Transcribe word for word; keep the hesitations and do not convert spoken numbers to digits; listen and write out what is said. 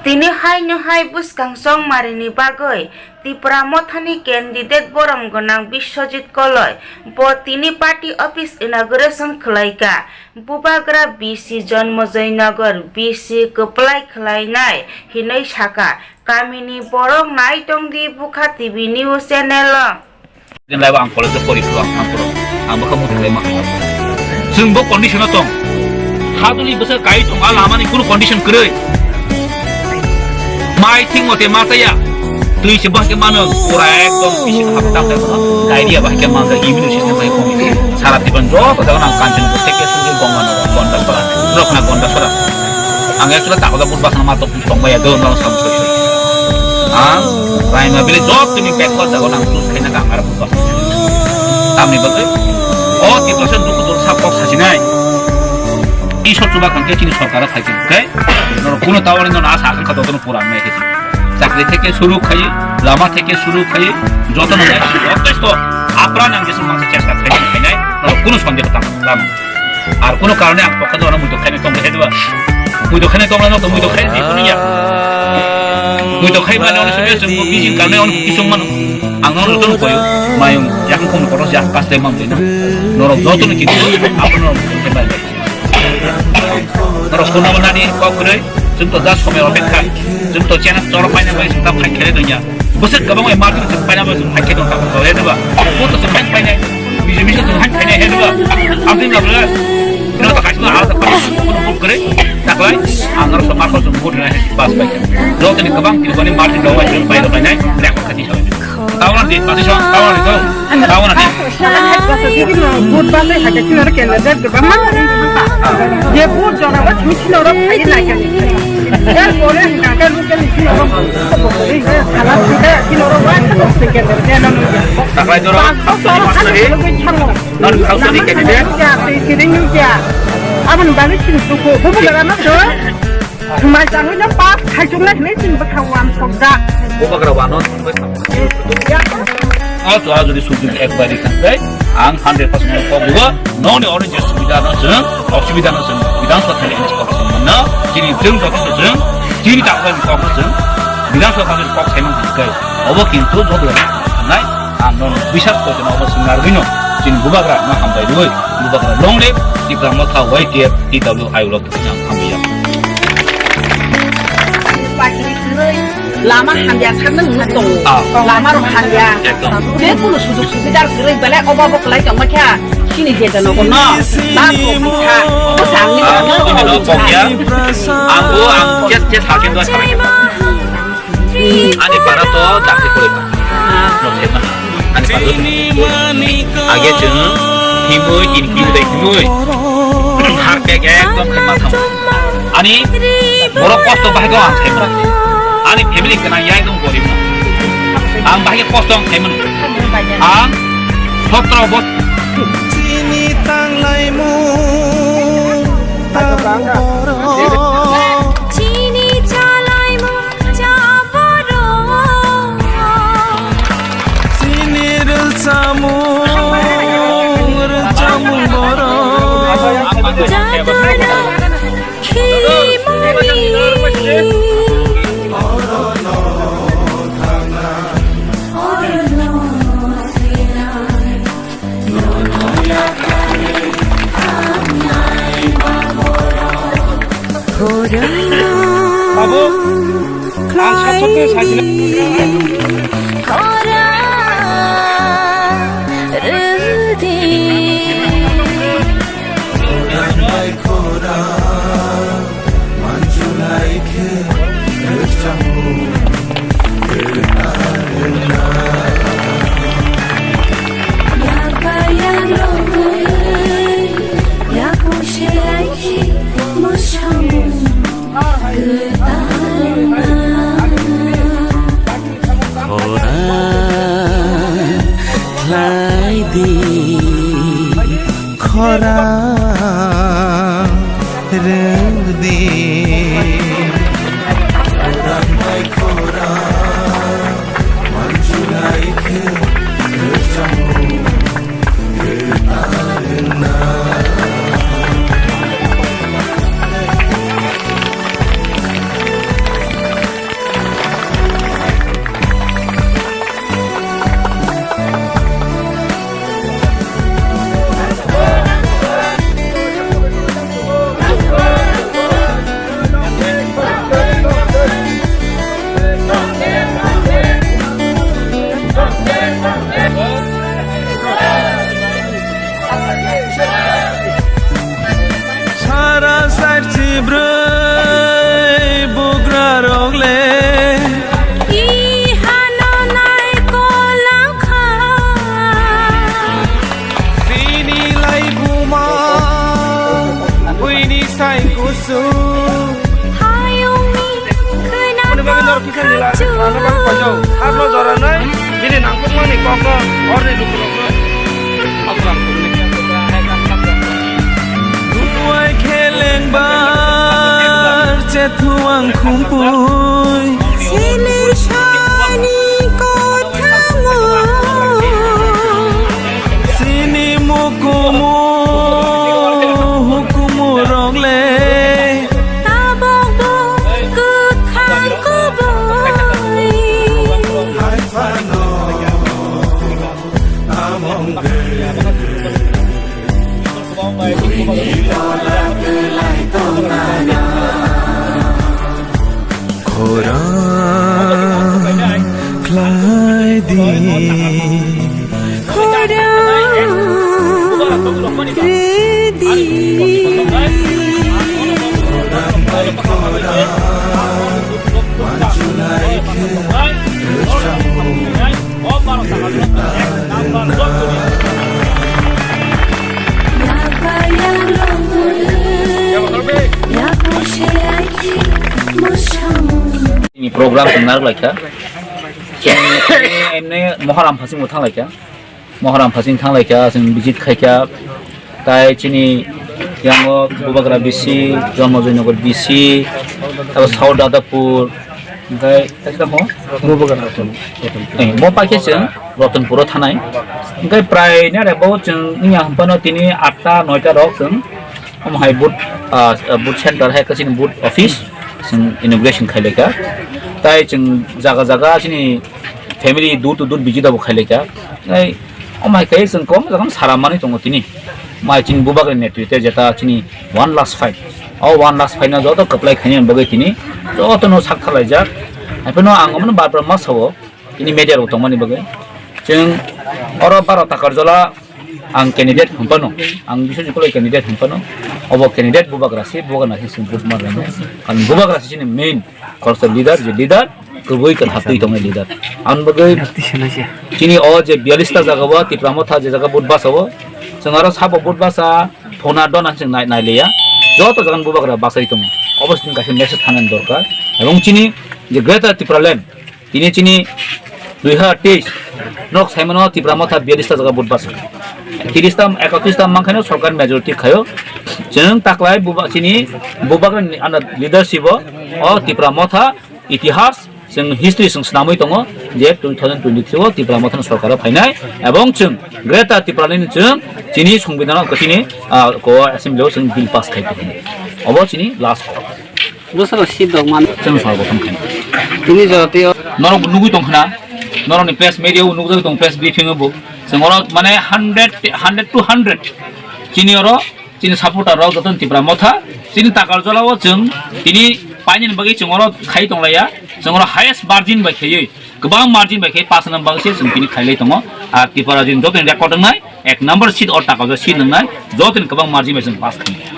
Tini haino hai bwskang chongmarini bagwi Tipra Mothani candidate borom gwnang Biswajit Koloi bo tini party office inauguration khwlaikha. Bubagra B C Jonmojoy Nagar B C kwplai khwlainai hinwi sakha. Kamini borok nai tongdi Bukha T V news channel o. Din laiba ang college o pori phuru ang thang phuru ang bwkha muthung lai ma. Chwng bo condition o tong. Haduli bwsa kai tong a lama ni kunu condition kwrwi. Mai thing mote ma chaya. Twi se bahke mano pura ekdom bisi hap tang lai mano. Diarrhea bahke mano immune system bai kong. Sara tiban joto jaga nang kanching ko teke suri gong mano gonda sora. Rokna gonda sora. Ang ekla takoda bud basna ma to tong baya do no sam soi soi. Ang rai ma bile joto ni bek ko jaga nang tus khaina ka ang ara bud basna. Tamni bagwi o Tiprasa dukhu dol sa kok sasinai. Isor chuba kangke chini sorkar a phaikhe, okay? Norok kuno tawari nono asa akha kha dotono pura nai khe. Chakri theke suru khai, lama theke suru khai, jotono nai, jotesto apra nang jesung mangsa chesta khai khainai, norok kuno sonde kha tang. Ar kuno karone ang pokha dona muito khainai tong khe dua. Muito khainai tong no to muito khai di dunia. Muito khai mane ono sebe sung bijing karone ono kisung mano. Ang nono jotono koyo, mayung yakung khum koros ya pas le mang dina. Norok jotono kitu, apo norok muito khai mane. Norok kunama nani kok kwrwi, chwng to just somoi opekha, chwng to chena choro paina bai chwng ta phai khere donya. Bwswk kwbang bai martin chwng paina bai chwng phai khe dong ta kok khe deba. Bo to chwng phai paina, biji biji chwng phai paina he deba. Abdi na bwle, no to kaisa ala ta paina, kono kok kwrwi, taklai, ang norok to marko chwng vote na he pas bai. Jotoni kwbang kiri bani martin dong bai chwng pai dong nai, rek kok khati salai. Tawang di, pati so, tawang di, tawang di. Vote bale hake chino ro candidate de bama. Je vote jona ba chimi chino ro khai na kani. Er pore hingka ka lu kani chino ro. Ala sida chino ro wa candidate no. Taklai doro. Non khausa di candidate. Ya, ti siring ya. Abon bani chini suku. Bubu gara no do. Mai tangwi no pass khai chuknai hinwi chini bwkha wan sokjak. Bubagra wano thangwi thangwi. O to ajuri sujug ekbari khantai ang hundred percent kok bugo noni oro je subida no chwng, osubida no chwng, Bidhan Sabha thani hinwi kok chwng manna, chini chwng joto chwng, chini takbai kok chwng, Bidhan Sabha thani kok chwng manna. Obo kintu joto nai ang non bisas ko jono obo chwng narwino chini bubagra no hambai rwi. Bubagra long live Tipra Motha Y T F T W I ulok thani ang hambai ya. Lama hamya sakno nung tongo. Ah. Lama rok hamya. Ekdom. Je kono sujog subida kwrwi belai obo bo kwlai tongma kha. Chini je jano kono. Ba ko kha. Bo sangni Ah, kono. Kono kok ya. Ang bo ang ches ches hakin do sabai. Ani para to dakti koi. Ani para to. Age chwng himwi in kiu dai himwi. Har ke ge ekdom khe ma thang. Ani borok kosto bahai go ang sai mano. Ani family kana ya ekdom gorib no. Ang bahai kosto ang sai mano. Ang sotro bos- Chini tang lai mu tang borok. Chini chalai mu. Chini rwchapmung, rwchapmung borok. Babu, ang sat sat khe saisina. Kisa nila, ano bang pajau. Sarno jora nai, bini nangkukmani kokno, orni lukurokno. Buai khelengbar chethuang khumpui. Sini sani kothamo. Sini mukumu hukumu rok le. Tabok bo kwthang kubui. Khorang khlai di. Khorang redi. Ini program sebenarnya, ya. Ini, ini Moharam Phasing utang, ya. Moharam Phasing thanglaikha, chwng visit khaikha. Tai chini yango Bubagra B C, Jonmojoynagar B C, abo South Dadapur, hwnkhe kaisa tamo? Bubagra Ratan. Eh, bo paikhe chwng Ratanpuro thanai. Hwnkhe prai nare bo chwng wngya hwnphano tini atta noita rok chwng omo hai booth, ah, booth center hai khe chini booth office chwng inauguration khailaikha. Tai chwng jaga jaga chini family door to door visit abo khailaikha. Ai, omo hai khe chwng kom jaga sara manwi tongo tini. Mai chini Bubagra ni netritwe jeta chini one last fight. O one last fight no joto kwplai khainani bagwi tini joto no sak thalaijak. Haiphano ang omono bar bar ma sao tini media rok tongmani bagwi. Chwng oro baro Takarjala ang candidate hwnphano, ang Biswajit Koloi candidate hwnphano, obo candidate Bubagra se, Bubagra se chwng vote ma rwlainai. Karon Bubagra se chini main khoroksa leader, je leader, kwbui kwthatwi tongnai leader. Ang bagwi chini o je biyallis ta jaga o Tipra Motha je jaga vote basa o, chwng aro sabo vote basa, phone dona chwng nai, nai liya. Joto jaga ni Bubagra basai tongo. Obo chini kaisa message thanani dorkar. Ebong chini je Greater Tipraland, tini chini dui hazar teis, nok saimano Tipra Motha biyallis ta jaga vote basa. Tiris ta, ekatris ta mankhaino sorkar majority khaio. Chwng taklai buba, chini Bubagra ni under leadership o, o Tipra Motha itihas, chwng history chwng swnamwi tongo je two thousand twenty-three o Tipra Motha ni sorkar o phainai, ebong chwng Greater Tipraland ni chwng chini Songbidan o chini, ah, ko assembly o chwng bill pass khai tongo. Obo chini last. Bwswk sidok man. Chwng sal gotong khainai. Tini jora tei o. Norok bo nugwi tong khna, norok ni press media o nukjagwi tong, press briefing o bo. Chwng oro mane hundred, hundred to hundred. Chini oro chini supporter rok joto ni Tipra Motha, chini Takarjala o chwng tini painani bagwi chwng oro khai tong laiya, chwng oro highest margin bai khaiwi, kwbang margin bai khai pass number se chwng tini khailai tongo. Ar Tipra rajini joto ni record wngnai, ek number seat o Takarjala seat wngnai, joto ni kwbang margin bai chwng pass khainai.